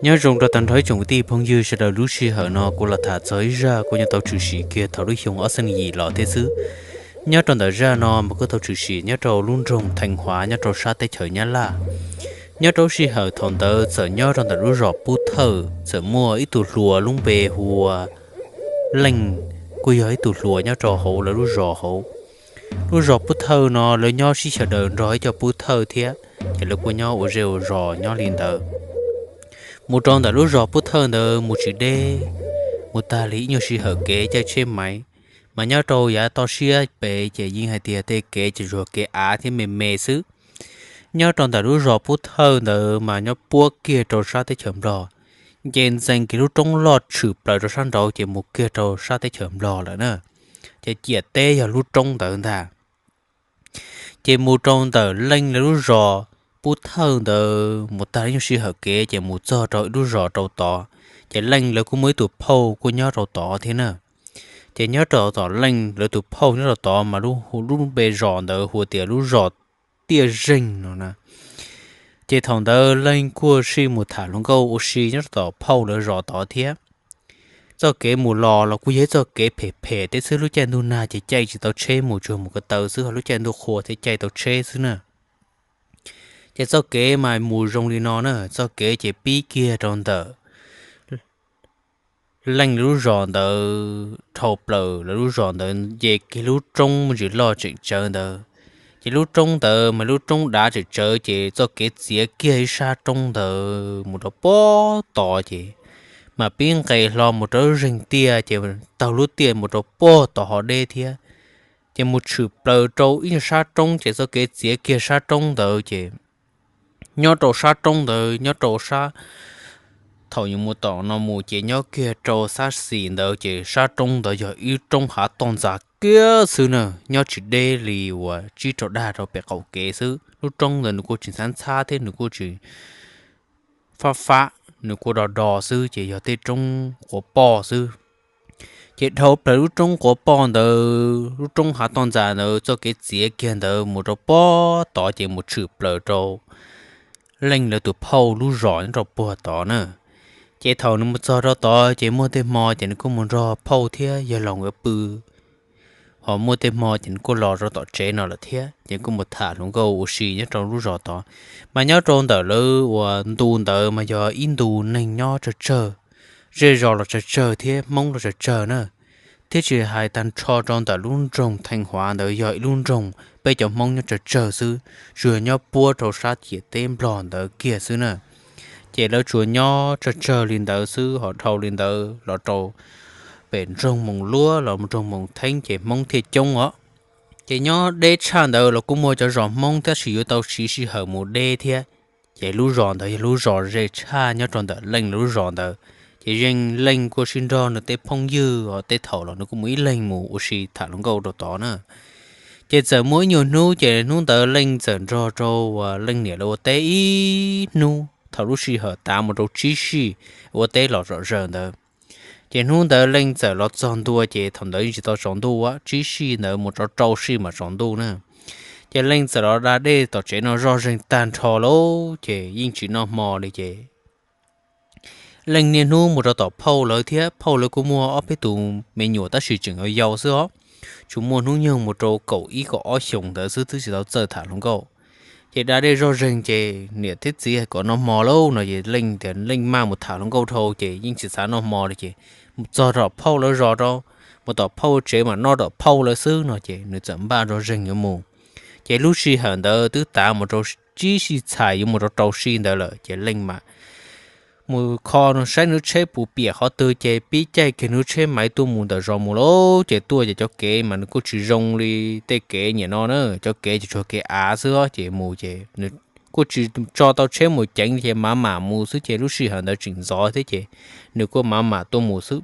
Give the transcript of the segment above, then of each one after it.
Nyob zoo rau tag nrho ib tsoom kwv tij phooj ywg sawv daws. Lub sij hawm no kuv los tham txog ib zaj kuv nyuam tau tshwm sim kiag thaum lub xyoo ob txhiab yim los thiab xwb. Nyob rau ntawm zaj no mas kuj tau tshwm sim nyob rau lub nroog Theej Huav nyob rau sab teb chaws Nyab Laj. Nyob rau lub sij hawm thaum ntawd txawm nyob rau ntawm lub zos Pub Thawj txawm muaj ib tug hluas lub npe hu ua Leej, kuj yog ib tug hluas nyob rau hauv lawv lub zos hauv. Lub zos Pub Thawj no lawv nyob sib xyaw daws nrog ib co Pub Thawj thiab, ces lawv kuj nyob ua zej ua zos nyob li ntawd. Mus rau ntawm lub zos Pub Thawj ntawd mus tsis deb, mus tag li ib nyuag sij hawm kev caij tsheb maiv, mas nyob rau yav toj siab pem ces yeej hais tias tej kev ces tsuas kev av thiab me me xwb. Nyob rau ntawm lub zos Pub Thawj ntawd mas nyob puab kiag rau sab teb chaws Nplog, nce ntxees kiag lub roob loj tshwm plaws rau sab nraud ces mus kiag rau sab teb chaws Nplog lawm na. Ces ciam teb yog lub roob ntawd ntag. Ces mus rau ntawm Leej lawv lub zos Pub Thawj ntawd mus tag li ib nyuag sij hawm kev ces mus txog rau ib lub zos rau tod. Ces Leej lawv kuj muaj ib tug phauj kuj nyob rau tod thiab na. Ces nyob rau tom Leej lawv tus phauj nyob rau tod mas lub, lub npe zos ntawd hu tias lub zos Tiaj Zeeg no na. Ces thaum ntawd Leej kuj sij mus tham hluas nkauj ua si nyob rau tom phauj lawv zos tod thiab. Txoj kev mus los los kuj yog ib txoj kev phem phem thiab xwb, lub caij ntuj nag ces caij tsis tau tsheb mus, tsuas mus ko taw xwb, ho lub caij ntuj qhua thiaj caij tau tsheb xwb na. Ces txoj kev mas mus zoo li no na, txoj kev ces pib kiag rau ntawm Leej lub zos ntawd dhau plaws lawv lub zos ntawd nce kiag lub roob muaj ntsis loj tseem tsawv ntawd. Ces lub roob ntawd mas lub roob dav tseem tsawv ces txoj kev txiav kiag ib sab roob ntawd mus rau puag tod ces mas pib nqes hlo mus rau lub zeeg tiaj ces taug lub tiaj mus rau puag tod ho deb thiab. Ces mus tshwm plaws rau ib nyuag sab roob ces txoj kev txiav kiag sab roob ntawd ces nyob rau sab roob ntawd, nyob rau sab, thaum yuav mus tom no mus ces nyob kiag rau sab xis ntawd ces sab roob ntawd yog ib roob hav toj ntxas kiag xwb na, nyob tsis deb li uas tsib rau dag rau pem qaum kev xwb. Lub roob ntawd nws kuj tsis ntxhab ntxhab thiab nws kuj tsis fab fab, nws kuj do do xwb ces yog tej roob quav poj xwb. Ces dhau plaws lub roob quav poj ntawd, lub roob hav toj ntxas ntawd txoj kev txiav kiag ntawd mus rau puag tod ces mus tshwm plaws rau Leej lawv tus phauj lub zos nyob rau puag tod na. Ces thaum nws mus txog rau tod ces muaj tej hmo ces nws kuj mus nrog phauj thiab yawg laus nkawd pw, ho muaj tej hmo ces nws kuj los rau tom tsev no lawm thiab ces kuj mus tham hluas nkauj ua si nyob rau lub zos tod. Mas nyob rau ntawm lawv uas ntu ntawd mas yog ib ntu neeg nyob tsawg tsawg, zej zos los tsawg tsawg thiab Hmoob los tsawg tsawg na. Thiab tsis hais tag nrho rau ntawm lub nroog Theej Huav ntawd yog ib lub nroog peb cov Hmoob nyob tsawg tsawg xwb, tsuas nyob puab rau sab ciam teb Nplog ntawd kiag xwb na. Ces lawv tsuas nyob tsawg tsawg li ntawd xwb, ho dhau li ntawd los rau pem nroog Moos Luab los nroog Moos Theeb ces Hmoob thiaj coob os. Ces nyob deb tshaj ntawd los kuj muaj cov zos Hmoob tab sis yuav tau siv sij hawm mus deb thiab. Ces lub zos ntawd yog lub zos ze tshaj nyob rau ntawm Leej lub zos ntawd. Ces Leej kuj sib nrog nws tej phooj ywg os, tej thaum los nws kuj mus ib leeg mus ua si tham hluas nkauj rau tod na. Ces txawm muaj ib nyuag hnub ces hnub ntawd Leej txawm nrog rau uas Leej niam lawv ua teb ib hnub, thaum lub sij hawm tav mus rau tsib sij, ua teb los zom zaws ntawd. Ces hnub ntawd Leej txawm los txog ntua ces thaum ntawd yeej tsis tau tsaus ntuj, tsib sij ntawd mus rau rau sij mam tsaus ntuj na. Ces Leej txawm los da dej tom tsev no zoj zeeg tag nrho lauj, ces yeej tsis noj hmo li ces Leej niaj hnub mus rau tom phauj lawv thiab, phauj lawv kuj muaj ob peb tus me nyuam tab sis tseem yau yau xwb os, tsuas muaj hnub nyoog mus rau kaum ib kaum ob xyoos ntawd xwb, twb tsis tau txawj tham hluas nkauj. Ces da dej zoj zeeg ces niam thiab txiv hais kom noj hmo lauj no ces Leej tias Leej maj mus tham hluas nkauj dhau ces yeej tsis xav noj hmo li ces mus txog tom phauj lawv zos rau, mus tom phauj tsev mas noj tom phauj lawv xwb no ces nws txawm npaj zoj zeeg yuav mus. Ces lub sij hawm ntawd twb tav mus rau tsib sij txhais yuav mus rau rau sij ntawd lawm ces Leej mam mus kho saib nws tsheb puas piam qhov twg ces pib caij kiag nws tsheb maiv tuaj mus ntawm zos mus lauj. Ces tuaj ces cov kev mas nws kuj tsis zoo li tej kev niam no na, cov kev ces tsuas kev av xwb ces mus ces nws kuj tsis tso tau tsheb mus ceev ces mam mam mus xwb ces lub sij hawm ntawd tseem ntxov thiab ces nws kuj mam mam tuaj mus xwb.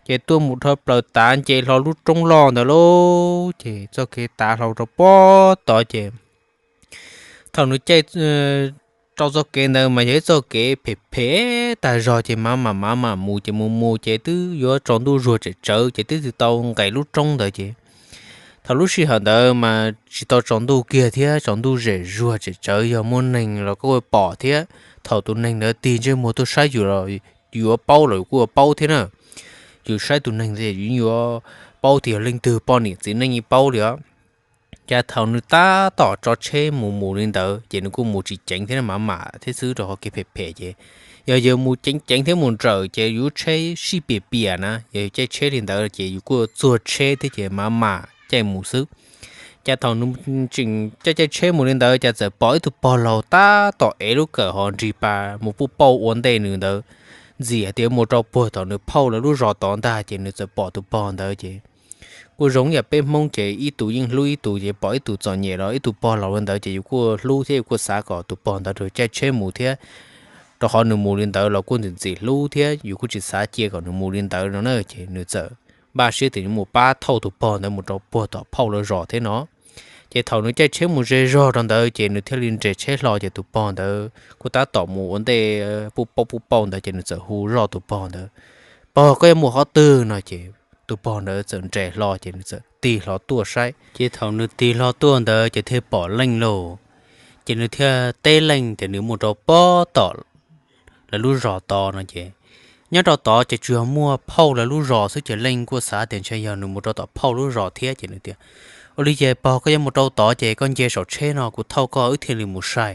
Ces tuaj mus dhau plaws tav nce hlo lub roob loj ntawd lauj, ces txoj kev tav hlo rau puag tod ces thaum nws caij rau txoj kev ntawd mas yog ib txoj kev phem phem tag zog ces mam mam mam mam mus ces mus mus ces twb yuav tsaus ntuj zuag tseem tsawv ces twb tsis tau nqes lub roob ntawd ces Thaum lub sij hawm ntawd mas tsis tau tsaus ntuj kiag thiab, tsaus ntuj zem zuag, tseem tsawv yog muaj neeg los kuj pom thiab. Thaum tus neeg ntawd tig ntsej muag tuaj saib yus los yus yuav paub los yus kuj yuav paub thiab na. Yus saib tus neeg ntawd yus yuav paub tias yog leej twg, poj niam txiv neej yeej paub li os. Ces thaum nws tab tom tso tsheb mus mus li ntawd ces nws kuj mus tsis ceev thiab, maj mam thiab xwb rau qhov kev phem phem ces yog yus mus ceev ceev thiab mus nrawm ces yus tsheb sij piam piam na, yog yus caij tsheb li ntawd ces yus kuj txuag tsheb thiab ces maj mam caij mus xwb. Ces thaum nws tseem caij caij tsheb mus li ntawd ces txawm pom ib tug pog laus tab tom ev lub kawm ho nrig pas mus puj pauj ua ntej nws ntawd, ntxim hais tias mus rau puag tom nws phauj lawv lub zos tod ntag ces nws txawm pom tus pog ntawd ces kuj zoo yam peb Hmoob ces ib tus yeej hlub ib tus ces pom ib tus txom nyem los ib tus pog laus li ntawd ces yus kuj hlub thiab yus kuj xav kom tus pog ntawd rau caij tsheb mus thiab, rau qhov nws mus li ntawd los kuj ntxim ntxim hlub thiab yus kuj tsis xav cia kom nws mus li ntawd no na. Ces nws txawm npaj siab tias nws mus pab thauj tus pog ntawd mus rau puag tom phauj lawv zos thiab no. Ces thaum nws caij tsheb mus ze zog rau ntawd ces nws thiaj li nres tsheb hlo ces tus pog ntawd kuj tab tom mus ua ntej puj pauj puj pauj ntawd ces nws txawm hu zoj tus pog ntawd, Pog, koj yuav mus qhov twg? no ces tus pog ntawd txawm nres hlo ces nws txawm tig hlo tuaj saib. Ces thaum nws tig hlo tuaj ntawd ces thiaj pom Leej lauj. Ces nws thiaj teb Leej tias nws mus rau puag tom lawv lub zos tod no ces nyob rau tod ces tsuas yog muaj phauj lawv lub zos xwb ces Leej kuj xav tias ntshe yog nws mus rau tom phauj lub zos thiab ces nws tias, Ua li ces pog, koj yuav mus rau tod ces koj nce saum tsheb no kuv thauj koj wb thiaj li mus sai,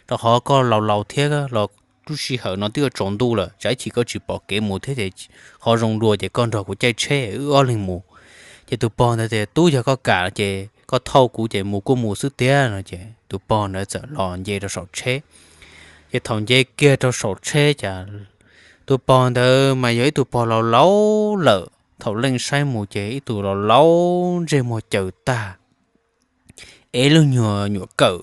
rau qhov koj laus laus thiab los lub sij hawm no twb yuav tsaus ntuj lawm, tsam ib chim koj tsis pom kev mus thiab ces qhov zoo dua ces koj nrog kuv caij tsheb wb ob leeg mus. Ces tus pog ntawd tias, Tub, yog koj kam ces koj thauj kuv ces mus kuj mus xwb tiag no ces tus pog ntawd txawm los nce rau saum tsheb. Ces thaum nce kiag rau saum tsheb cas tus pog ntawd mas yog ib tug pog laus laus lawm, thaum Leej saib mus ces ib tug laus laus ntsej muag caws tag, ev lub nyuag nyuam kawm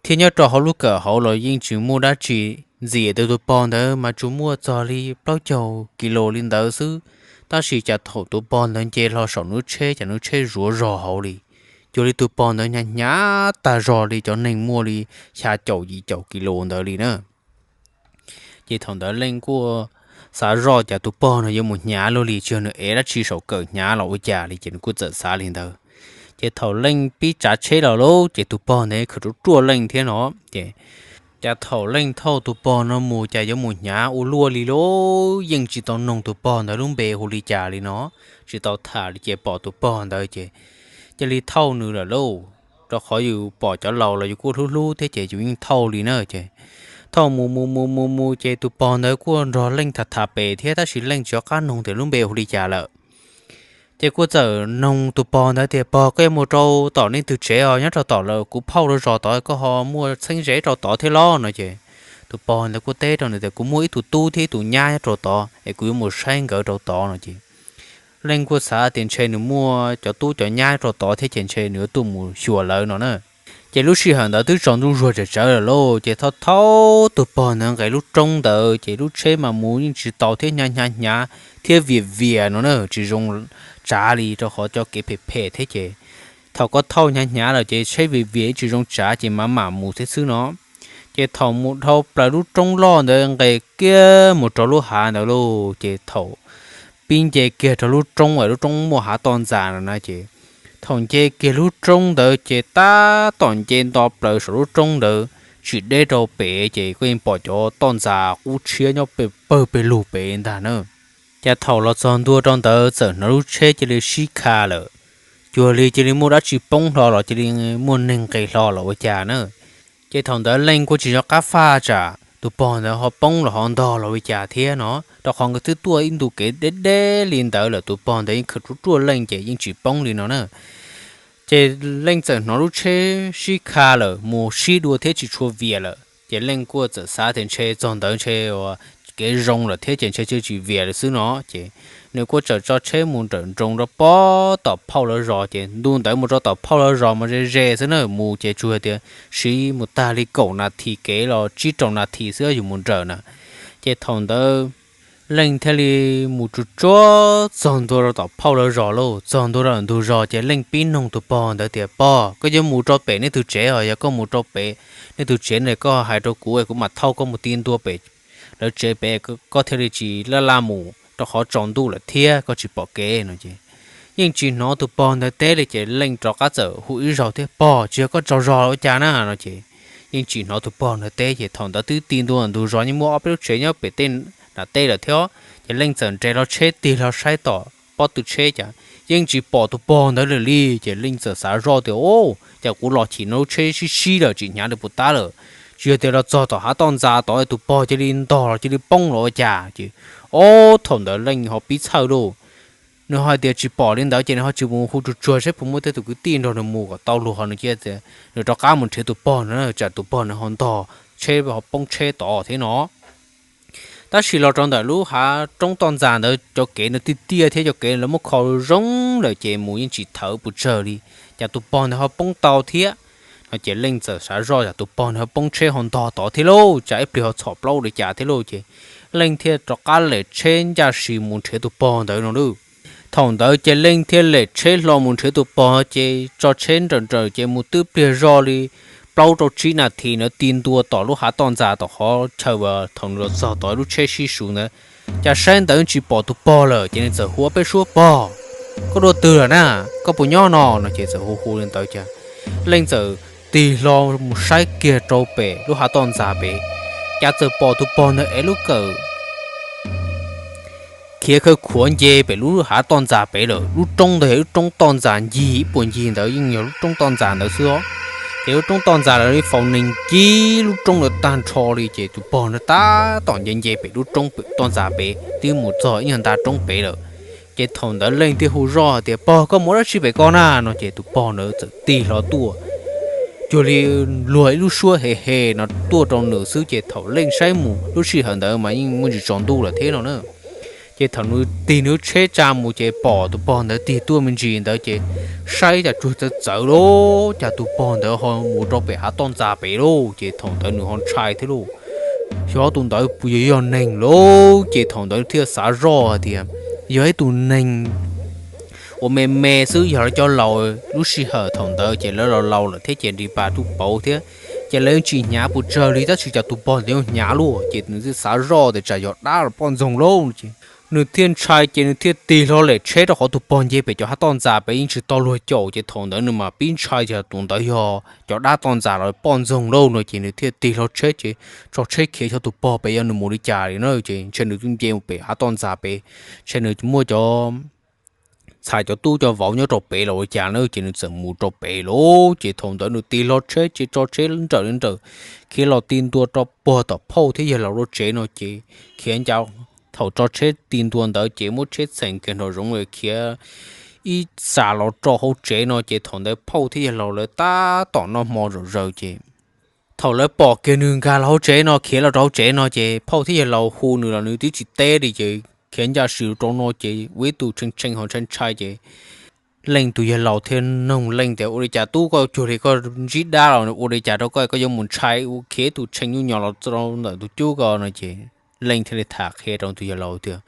thiab nyob rau hauv lub kawm hauv los yeej tsis muaj dab tsi, ntxim tias tus pog ntawd mas tsuas muaj txog li plaub caug kis lus li ntawd xwb. Tab sis cas thaum tus pog ntawd nce hlo saum nws tsheb cas nws tsheb zuav zog hauv li, cuag li tus pog ntawd hnyav hnyav tag zog li cov neeg muaj li xya caum yim caum kis lus ntawd li na. Ces thaum ntawd Leej kuj xav zoj tias tus pog no yuav mus hnyav luaj li, tsis yog nws ev dab tsi saum kawm hnyav los ua cas li, ces nws kuj txawm xav li ntawd. Ces thaum Leej pib tsav tsheb los lauj, ces tus pog ntawd khawm ruaj ruaj Leej thiab no. Ces cas thaum Leej thauj tus pog no mus cas yuav mus hnyav ua luaj li lauj, yeej tsis tau noog tus pog ntawd lub npe hu li cas li no, tsis tau tham li ces pom tus pog ntawd ces cia li thauj nws lawm lauj. Rau qhov yus pom cov laus los yus kuj hlub hlub thiab ces yus yeej thauj li na. Ces thauj mus mus mus mus mus ces tus pog ntawd kuj nrog Leej tham tham pem thiab tab sis Leej tsis nco qab noog tias lub npe hu li cas lawm. Ces kuj txawm noog tus pog ntawd tias, Pog, koj yuav mus rau tom nej tug tsev os, nyob rau tom lawv kuv phauj lawv zos tod, koj ho muaj txheeb ze rau tod thiab los? no ces tus pog ntawd kuj teb rau nws tias, Kuv muaj ib tug tub thiab ib tus nyab nyob rau tod es kuv yuav mus saib nkawd rau tod no ces Leej kuj xav tias ntshe nws muaj cov tub cov nyab rau tod thiab ces ntshe nws yuav tuaj mus xyuas lawv no na. Ces lub sij hawm ntawd twb tsaus ntuj zuag tsawm tsawv lawm lauj, ces thauj thauj tus pog ntawd nqes lub roob ntawd ces lub tsheb mas mus yeej tsis tau thiab hnyav hnyav hnyav thiab vias vias no na, tsis zoo tsav li rau qhov cov kev phem phem thiab ces thaum koj thauj hnyav hnyav lawm ces tsheb vias vias tsis zoo tsav ces mam mam mus thiab xwb no. Ces thaum mus dhau plaws lub roob loj ntawd nqes kiag mus rau lub hav ntawd lauj, ces thaum pib nce kiag rau lub roob uas lub roob muaj hav toj ntxas no na ces thaum nce kiag lub roob ntawd ces tab tom nce nto plaws saum lub roob ntawd tsis deb rau pem ces koj yeej pom cov toj ntxas qub tshiab nyob pawg pawg pes lug pem ntag na. Ces thaum los txog ntua rau ntawd txawm hnov lub tsheb cia li sib kha lawm, cuag li cia li muaj dab tsi poob hlo los cia li muaj neeg nqes hlo los ua cas na. Ces thaum ntawd Leej kuj tsis nco qab faj tsam tus pog ntawd ho poob los ho ntog los ua cas thiab no, rau qhov nkawd twb tuaj ib ntu kev deb deb li ntawd lawm, tus pog ntawd yeej khawm ruaj ruaj Leej ces yeej tsis poob li no na. Ces Leej txawm hnov lub tsheb sib kha lawm mus sib dua thiab tsis tshua vias lawm ces Leej kuj txawm xav tias ntshe txog ntawd ntshe uas kev zoo lawm thiab ces ntshe tsis vias lawm xwb no ces nws kuj txawm tso tsheb mus nrawm nroos rau pem tom phauj lawv zos. Ces ntu ntawd mus rau tom phauj lawv zos mas ze ze xwb na, mus ces tsuas tias siv mus tag li kaum nas this kev los tsib rau nas this xwb yus mus nrawm na. Ces thaum ntawd Leej thiaj li mus tsuag tsuag txog ntua rau tom phauj lawv zos lauj. Txog ntua rau ntug zos ces Leej pib noog tus pog ntawd tias, Pog, koj yuav mus rau pem nej tug tsev os? Yog koj mus rau pem nej tug tsev ne koj hais rau kuv es kuv mam thauj koj mus ti ntua pem lawv tsev pem, koj thiaj li tsis laj laj mus rau qhov tsaus ntuj lawm thiab koj tsis pom kev no ces yeej tsis hnov tus pog ntawd teb li ces Leej rov qab txawm hu ib zaug thiab, Pog, tsis yog koj tsaug zog los ua cas na? no ces yeej tsis hnov tus pog ntawd teb. Ces thaum ntawd twb ti ntua ntug zos, yeej muaj ob peb lub tsev nyob pem tej nram tej lawm thiab. Ces Leej txawm nres hlo tsheb tig hlo saib tom pob tw tsheb cas yeej tsis pom tus pog ntawd lawm li. Ces Leej txawm xav zoj tias, Au, cas kuv los chim no lub tsheb sib sib lawm tsis hnyav li puas tab lawm. Tsis yog tias los txog tom hav toj ntxas tod tus pog cia li ntog los cia li poob los ua cas? Ces, au, thaum ntawd Leej ho pib txhawj lauj. Nws ho hais tias tsis pom li ntawd ces nws ho tsis mus hu tsuag tsuag saib puas muaj tej tus kwv tij nrog nws mus kom tau luag, ho nws cia li, nws rov qab mus nrhiav tus pog ntawd na, tsam tus pog ntawd ho ntog tsheb ho poob tsheb tod thiab no. Tab sis los rau ntawm lub hav roob toj ntxas ntawd cov kev ntawd tiaj tiaj thiab cov kev lawv muab kho zoo lawm ces mus yeej tsis thawv puas tsawg li, cas tus pog ntawd ho poob tau thiab. No ces Leej txawm xav zoj, cas tus pog ntawd ho poob tsheb ho ntog tod thiab lauj, tsam ib pliag ho txhom plaub li cas thiab lauj. Ces Leej thiaj rov qab lem tsheb ncaj si mus nrhiav tus pog ntawd no lauj. Thaum ntawd ces Leej thiaj lem tsheb hlo mus nrhiav tus pog ces tso tsheb nrawm nrawm ces mus twb pliag zoj li plaub rau tsib nas this ntawd ti ntua tom lub hav toj ntxas tom qhov chaw uas thaum nws los txog tod lub tsheb sib suv ntawd. Cas saib ntawd tsis pom tus pog lawm ces nws txawm hu ob peb suab, Pog, koj dua twg lawm na? Koj puas nyob no? no ces txawm hu hu li ntawd cas Leej txawm tig hlo mus saib kiag rau pem lub hav toj ntxas pem, cas txawm pom tus pog ntawd ev lub kawm khiav khawv khuav nce pem lub hav toj ntxas pem lawm. Lub roob ntawd yog lub roob toj ntxas ncig ib puas ncig ntawd yeej yog lub roob toj ntxas ntawd xwb os. Ces lub roob toj ntxas lawv li faus neeg kib lub roob ntawd tag nrho li ces tus pog ntawd tab tom nce nce pem lub roob toj ntxas pem twb mus txog ib nyuag nta roob pem lawm. Ces thaum ntawd Leej thiaj hu zoj tias, Pog, koj mus ua dab tsi pem ko na? no ces tus pog ntawd txawm tig hlo tuaj, cuag li luag ib lub suab he he no tuaj rau nws xwb. Ces thaum Leej saib mus lub sij hawm ntawd mas yeej muaj ntsis tsaus ntuj lawm thiab no na. Ces thaum nws tig nws lub tsheb tsa mus ces pom tus pog ntawd tig tuaj me ntsis ntawd ces saib cas tsuag txawv txawv lauj, cas tus pog ntawd ho mus rau pem hav toj ntxas pem lauj. Ces thaum ntawd nws ho ntshai thiab lauj, xyov tus ntawd puas yog yog neeg lauj. Ces thaum ntawd thiaj xav zoj hais tias yog ib tus neeg uas me me xwb, yog lawv cov laus lub sij hawm thaum ntawd ces lawv laus laus lawm thiab ces nris pas ruj pauv thiab, ces lawv yeej tsis hnyav puas tsawg li, tab sis cas tus pog ntawd yeej hnyav lauj. Ces nws thiaj xav zoj tias tsam yog dab los poj ntxoog lauj. Ces nws thiaj ntshai ces nws thiaj tig hlo lem tsheb rau qhov tus pog nce pem cov hav toj ntxas pem yeej tsis tau luag caum. Ces thaum ntawd nws mam pib ntshai tias tus ntawd yog cov dab toj ntxas los poj ntxoog lauj no ces nws thiaj tig hlo tsheb ces tso tsheb khiav xyov tus pog pem yog nws mus li cas li na. Ces ntshe nws twb nce mus pem hav toj ntxas pem, ntshe nws muaj cov ntxhais cov tub cov vauv nyob rau pem los ua cas na, ces nws txawm mus rau pem lauj. Ces thaum ntawd nws tig hlo tsheb ces tso tsheb nrawm li nrawm khiav los ti ntua rau puag tom phauj thiab yawg laus lub tsev no ces khiav ncaj. Thaum tso tsheb ti ntua ntawd ces muab tsheb txheem kiag nraum zoov khiav ib xas los rau hauv tsev no ces thaum ntawd phauj thiab yawg laus lawv tab tom noj hmo zom zaws ces thaum lawv pom kiag nws nkag los hauv tsev no khiav los rau hauv tsev no ces phauj thiab yawg laus hu nws los nws twb tsis teb li ces khiav ncaj si rau no ces ua ib tug tshee tshee ho ntshai ntshai ces Leej tus yawg laus thiaj noog Leej tias, Ua li cas tub, koj cuag li koj ntsib dab los ua li cas rau koj, koj yuav mus ntshai ua khiav ib tug tshee nyuj nyos los rau ntawm tus cub ko? no ces Leej thiaj li tham qhia rau tus yawg laus tias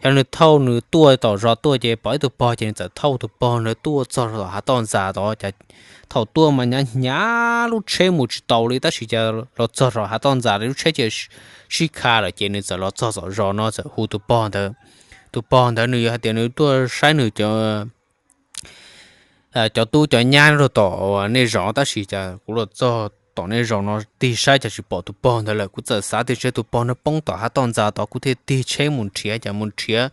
xyov nws thauj nws tuaj tom zos tuaj ces pom ib tug pog ces nws txawm thauj tus pog ntawd tuaj txog tom hav toj ntxas tod. Thaum tuaj mas hnyav hnyav lub tsheb mus tsis tau li, tab sis cas los txog tom hav toj ntxas lub tsheb cia sib kha lawm ces nws txawm los txog tom zos no txawm hu tus pog ntawd. Tus pog ntawd nws yog hais tias nws tuaj saib nws cov cov tub cov nyab rau tom nej zos, tab sis cas kuv los txog tom nej zos no tig saib cas tsis pom tus pog ntawd lawm. Kuv txawm xav tias ntshe tus pog no poob tom hav toj ntxas tod, kuv thiaj tig tsheb mus nrhiav. Cas mus nrhiav,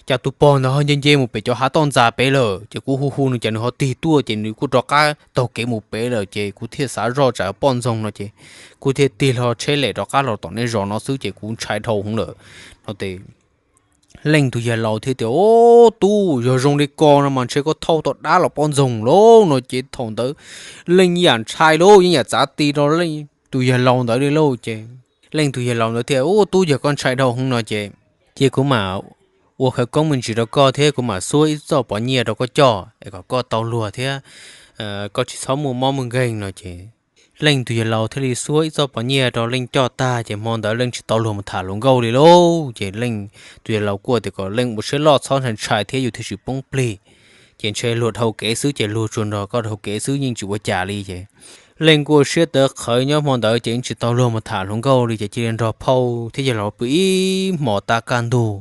cas tus pog ntawd ho nce nce mus pem cov hav toj ntxas pem lawm. Ces kuv hu hu nws cas nws ho tig tuaj, ces nws kuj rov qab taug kev mus pem lawm. Ces kuv thiaj xav zoj tsam poj ntxoog no ces kuv thiaj tig hlo tsheb lem rov qab los tom nej zos no xwb, ces kuv ntshai dhau hwv lawm no ces Leej tus yawg laus thiaj tias, Au, tub, yog zoo li ko no mas ntshe koj thauj tau dab los poj ntxoog lauj. no ces thaum ntawd Leej yam ntshai lauj, yeej yam txav ti rau Leej tus yawg laus ntawd li lauj. Ces Leej tus yawg laus ntawd thiaj, Au tub, yog koj ntshai dhau hwv no ces cia kuv mam ua khawv koob me ntsis rau koj thiab kuv mam xuab ib txoj pov nyiaj rau koj coj es kom koj tau luag thiab koj tsis txhob muaj mob muaj nkeeg. no ces Leej tus yawg laus thiaj li xuab ib txoj pov nyiaj rau Leej coj tag, ces hmo ntawd Leej tsis tau luag mus tham hluas nkauj li lauj. Ces Leej tus yawg laus kuj tias kom Leej ua siab loj, txhob ntshai ntshai thiab yus thiaj tsis poob plig. Ces ntshe luag dhau kev xwb, ces luag tsuas nrog koj dhau kev xwb, yeej tsis ua cas li. Ces Leej kuj ua siab tawv qhawv nyob hmo ntawd ces yeej tsis tau luag mus tham hluas nkauj li, ces cia li nrog phauj thiab yawg laus pw ib hmos tag kaj ntug.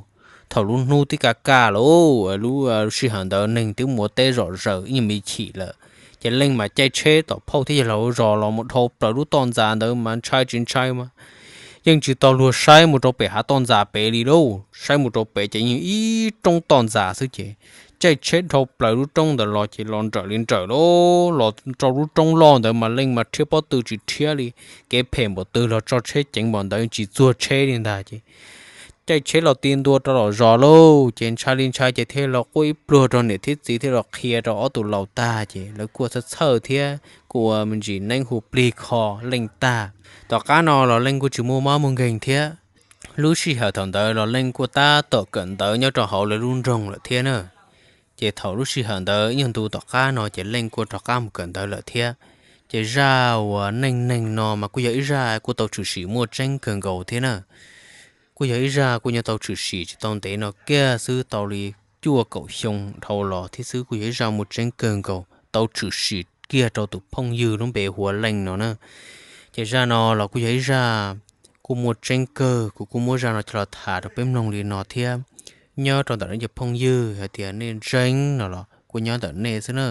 thaum lub hnub twb kaj kaj lawm, lub sij hawm ntawd neeg twb mus ua teb zom zaws ib nyuag me chim lawm. Ces Leej mas caij tsheb tom phauj thiab yawg laus zos los mus dhau plaws lub toj ntxas ntawd mas ntshai tsis ntshai mas yeej tsis tau luag saib mus rau pem hav toj ntxas pem li lauj. Saib mus rau pem ces yeej ib roob toj ntxas xwb ces caij tsheb dhau plaws lub roob ntawd los ces los nrawm li nrawm lauj, los rau lub roob loj ntawd mas Leej mas rhiab pob tw tsis rhiab li. Kev phem npaum twg los tso tsheb ceev npaum ntawd tsis txuag tsheb li ntag ces caij tsheb los ti ntua rau lawm zos lauj. Ces ntshai li ntshai ces thiaj los quaj ib pluag rau niam thiab txiv thiab los qhia rau ob tug laus tag ces lawv kuj txhawj txhawj thiab kuj ua me ntsis neeb hu plig kho Leej tag. Tom qab no los Leej kuj tsis muaj mob muaj nkeeg thiab. Lub sij hawm thaum ntawd los Leej kuj tab tom kawm ntawv nyob rau hauv lawv lub nroog lawm thiab na. Ces thaum lub sij hawm ntawd ib nyuag ntu tom qab no ces Leej kuj rov qab mus kawm ntawv lawm thiab. Ces zaj uas neej neeg no mas kuj yog ib zaj kuj tau tshwm sim muaj tseeb kawg nkaus thiab na. Kuj yog ib zaj kuj nyob tau tshwm sim tsis tau ntev no kiag xwb, tau li cuaj kaum xyoo dhau los thiab xwb, kuj yog ib zaj muaj tseeb kawg nkaus tau tshwm sim kiag rau tus phooj ywg lub npe hu ua Leej no na. Ces zaj no los kuj yog ib zaj kuj muaj tseeb kawg, kuv kuj muab zaj no coj los tham rau peb mloog li no thiab. Nyob rau ntawm nej cov phooj ywg hais tias nej ntseeg no los kuj nyob ntawm nej xwb na.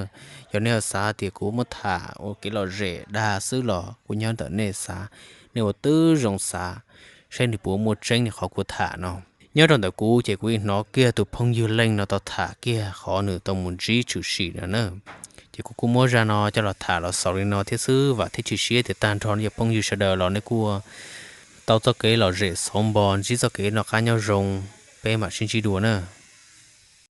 Yog nej xav tias kuv muab tham ua kev lom zem dag xwb los kuj nyob ntawm nej xav, nej ua twb zoo xav saib nws puas muaj tseeb li qhov kuv tham no. Nyob rau ntawm kuv ces kuv hnov kiag tus phooj ywg Leej no tau tham kiag qhov nws tau mus ntsib tshwm sim no na. Ces kuv kuj muab zaj no coj los tham los xaus li no thiab xwb, vam thiab cia siab tias tag nrho nej cov phooj ywg sawv daws los nej kuj tau txoj kev lom zem xauv npo, ntsib txoj kev noj qab nyob zoo, peb mam sib ntsib dua na.